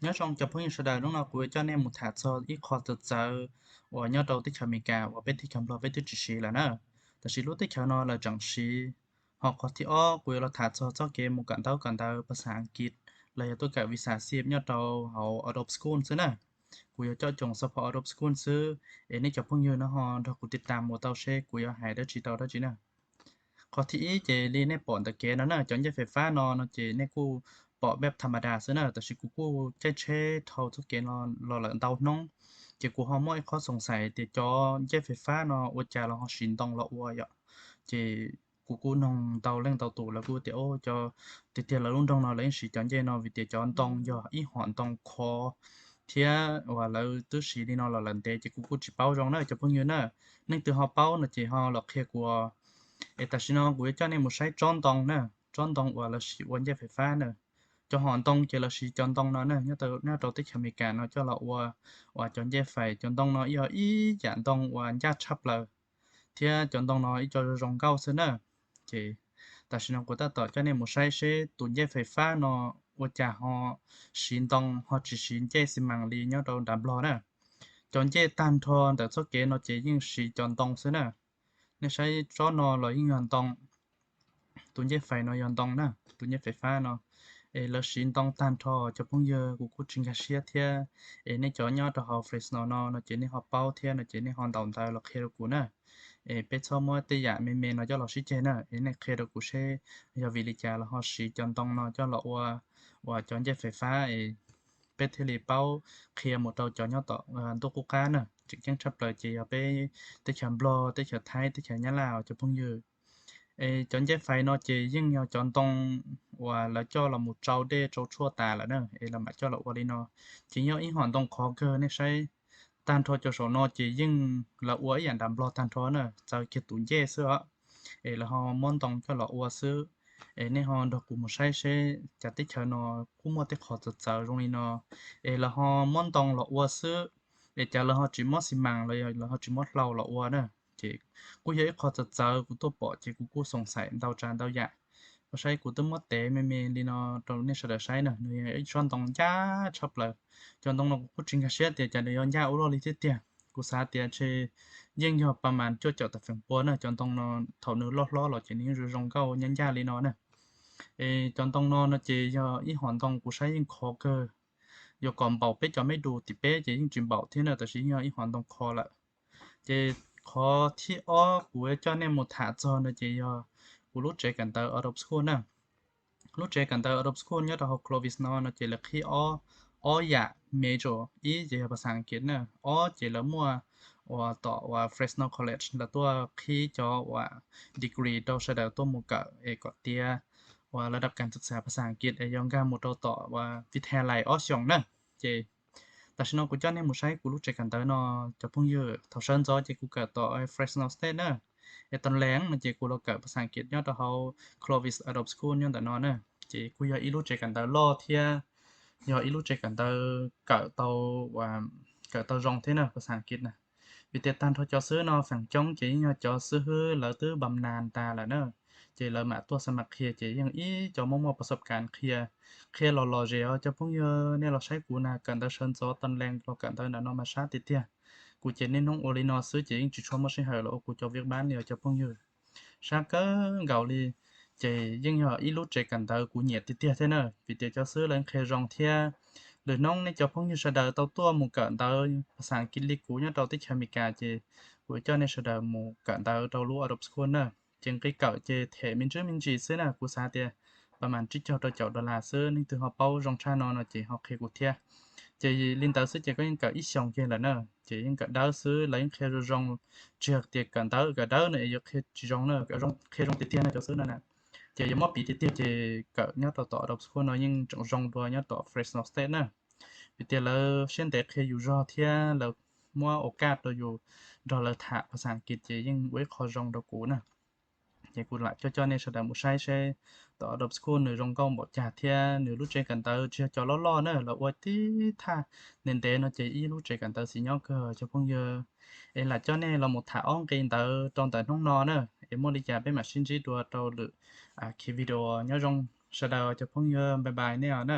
Nyob zoo cov phooj ywg sawv daws, hnub no kuv yuav coj nej mus tham txog ib qho txawv txawv uas nyob rau teb chaws Amelikas uas peb teb chaws Nplog peb twb tsis siv lawm na. Tab sis lub teb chaws no lawv tseem siv. Ho qhov thib ob kuv yuav los tham txog txoj kev mus kawm ntaub kawm ntawv phas xas Askiv los yog tuaj kawm visa sib nyob rau hauv Adobe School xwb na. Kuv yuav coj coom xov pho Adobe School xwb, es nej cov phooj ywg no ho nrog kuv tiv tas mus tau seb kuv yuav hais dab tsi tau dab tsi na. Qhov thib ib ces li nej pom ntawm kev no na, cov ncej fais fab no no ces nej kuj pom peb tham ma das xwb na, tab sis kuv kuj caij tsheb dhau txoj kev no los lawm ntau hnub, ces kuv ho muaj ib qhov xoom xais tias cov ncej fais fab no ua cas los ho siv ntoo los ua yom. Ces kuv kuj noog ntau leej ntau tus, lawv kuj tias o, cov tiag tiag lawv lub nroog no lawv yeej siv cov ncej no vim tias cov ntoo yog ib hom ntoo khov thiab uas lawv twb siv li no los lawm ntev, ces kuv kuj tsis paub zoo na cov phooj ywg na. Leej twg ho paub no ces ho los qhia kuv. Es tam sim no kuv yuav coj nej mus saib tsob ntoo na, tsob ntoo uas lawv siv ua ncej fais fab na. Cov hom ntoo ces lawv siv cov ntoo no na, nyob rau teb chaws Amelikas no coj los ua uas cov ncej fais. Cov ntoo no yog ib yam ntoo uas ncaj tshaj plaws, thiab cov ntoo no ib co zoo nkauj xwb na. Ces tam sim no kuv tab tom coj nej mus saib seb tus ncej fais fab no ua cas ho siv ntoo ho tsis siv ncej xi mas li nyob rau nram Nplog na. Cov ncej tag nrho ntawm txoj kev no ces yeej siv cov ntoo xwb na. Nej saib tsob no los yeej yog ntoo, tus ncej fais no yog ntoo na, tus ncej fais fab no. Es lawv siv ntoo tag nrho cov phooj ywg, kuv kuj tsis nkag siab thiab. Es nej cov nyob rau hauv Fresno no no ces nej ho paub thiab no ces nej ho ntaus ntawv los qhia rau kuv na. Es peb txhob muab tej yam me me no coj los sib ceg na, es nej qhia rau kuv seb yog vim li cas los ho siv cov ntoo no coj los ua uas cov ncej fais fab es peb thiaj li paub qhia mus rau cov nyob tom ntuj qub qab na. Tseem ceeb tshaj plaws ces yog peb teb chaws Nplog, teb chaws Thaib, teb chaws Nyab Laj cov phooj ywg. Es cov ncej fais no ces yeej yog cov ntoo uas lawv coj los mus tsau dej tsau tshuaj tas lawm na, es lawv mam coj los ua li no. Ces yog ib hom ntoo khov kawg, nej saib tag nrho cov saum no ces yeej lawv ua ib yam nram Nplog tag nrho na, txawv kiag tus ncej xwb os. Es lawv ho muab ntoo coj los ua xwb. Es nej ho nrog kuv mus saib seb cov teb chaws no kuj muaj tej qhov txawv txawv zoo li no, es lawv ho muab ntoo los ua xwb, es cas lawv ho tsis muab xi mas los yog lawv ho tsis muab hlau los ua na. Ces kuj yog ib qho txawv txawv kuv tuaj pom ces kuv kuj xoom xaim ntau tsav ntau yam. Ua saib kuv twb muab tev me me li no rau nej sawv daws saib na, nws yog ib tsob ntoo ncaj tshaj plaws. Cov ntoo no kuv kuj tsis nkag siab tias cas nws yuav ncaj ua luaj li thiab tiag. Kuv xav tias ntshe yeej yog pa mas cuaj caum tawm feem pua na, cov ntoo no thaum nws loj hlob los ces nws yeej zoo zoo nkauj ncaj ncaj li no na. Es cov ntoo no no ces yog ib hom ntoo kuv saib yeej khov kawg. Yuav kom npaum peb cov me dum tim peb ces yeej tsis npaum thiab na, tab sis yeej yog ib hom ntoo khov lawm. Ces qhov thib ob kuv yuav coj nej mus tham txog no ces yog kuv lub tsev kawm ntawv Adobe School na. Lub tsev kawm ntawv Adobe School nyob rau hauv Clovis no no ces lawv qhib ob, ob yam major, ib ces yog phas xas Askiv na, ob ces lawv muaj uas tom uas Fresno College lawv tuaj qhib cov uas degree rau sawv daws tuaj mus kawm es kom tiav uas lawv dab kas tus txas phas xas Askiv es yog nkag mus rau tom uas vi thas lais ob xyoos na. Ces tam sim no kuv coj nej mus saib kuv lub tsev kawm ntawv no, cov phooj ywg, thaum sawv ntxov ces kuv kawm tom Fresno State na, es tau lees no ces kuv los kawm phas xas Askiv nyob rau hauv Clovis Adobe School nyob ntawm no na. Ces kuj yog ib lub tsev kawm ntawv loj thiab yog ib lub tsev kawm ntawv kawm tau, kawm tau zoo thiab na, phas xas Askiv na. Vim tias tag nrho cov xib hwb no feem coob ces yeej yog cov xib hwb lawv twb npam nas tas lawm na, ces lawv mam tuaj xa mas qhia ces yeej ib co muaj muaj pas xas kas qhia, qhia los lom zem os cov phooj ywg. Nej los saib kuv na, kawm ntawv sawv ntxov tau lees los kawm ntawv ntawm no mas sab tiag tiag. Kuv ces niaj hnub ua li no xwb ces yeej tsis tshua muaj sij hawm los ua kuv cov viv npab li os cov phooj ywg. Sab kawg nkaus li, ces yeej yog ib lub tsev kawm ntawv kuv nyiam tiag tiag thiab na, vim tias cov xib hwb lawv qhia zoo thiab. Lwm hnub nej cov phooj ywg sawv daws tau tuaj mus kawm ntawv phas xas Askiv li kuv nyob rau teb chaws Amelikas ces kuv coj nej sawv daws mus kawm ntawv rau lub Adobe School na. Ces nqi kawm ces them me ntsis me ntsis xwb na, kuv xav tias pas mas tsib caug rau caum dollar xwb. Leej twg ho paub zoo tshaj no no ces ho qhia kuv thiab. Ces li ntawd xwb ces koj yeej kawm ib xyoos kiag lawm na, ces yeej kawm dawb xwb, lawv yeej qhia zoo zoo. Tsis yog tias kawm ntawv kawm dawb no es yuav qhia tsis zoo na, kawm zoo, qhia zoo tiag tiag no cov xib hwb no na. Ces yuav muab piv tiag tiag ces kawm nyob rau tom Adobe School no yeej tseem zoo dua nyob tom Fresno State na. Vim tias lawv siab ntev qhia yus zog thiab lawv muab ua kaj rau yus nrog lawv tham phas xas Askiv ces yeej ua ib qho zoo rau kuv na. Ces kuv lam coj coj nej sawv daws mus saib seb tom Adobe School nws zoo nkauj npaum cas thiab nws lub tsev kawm ntawv tsis yog cov loj loj na, lawv ua tib thaj ntev ntev no ces ib lub tsev kawm ntawv xis nyob kawg cov phooj ywg. Es lam coj nej los mus tham ob nqi ntawd rau ntawm hnub no na, es muaj li cas peb mam sib ntsib dua rau lwm ki video. Nyob zoo sawv daws cov phooj ywg, bye bye nej os na.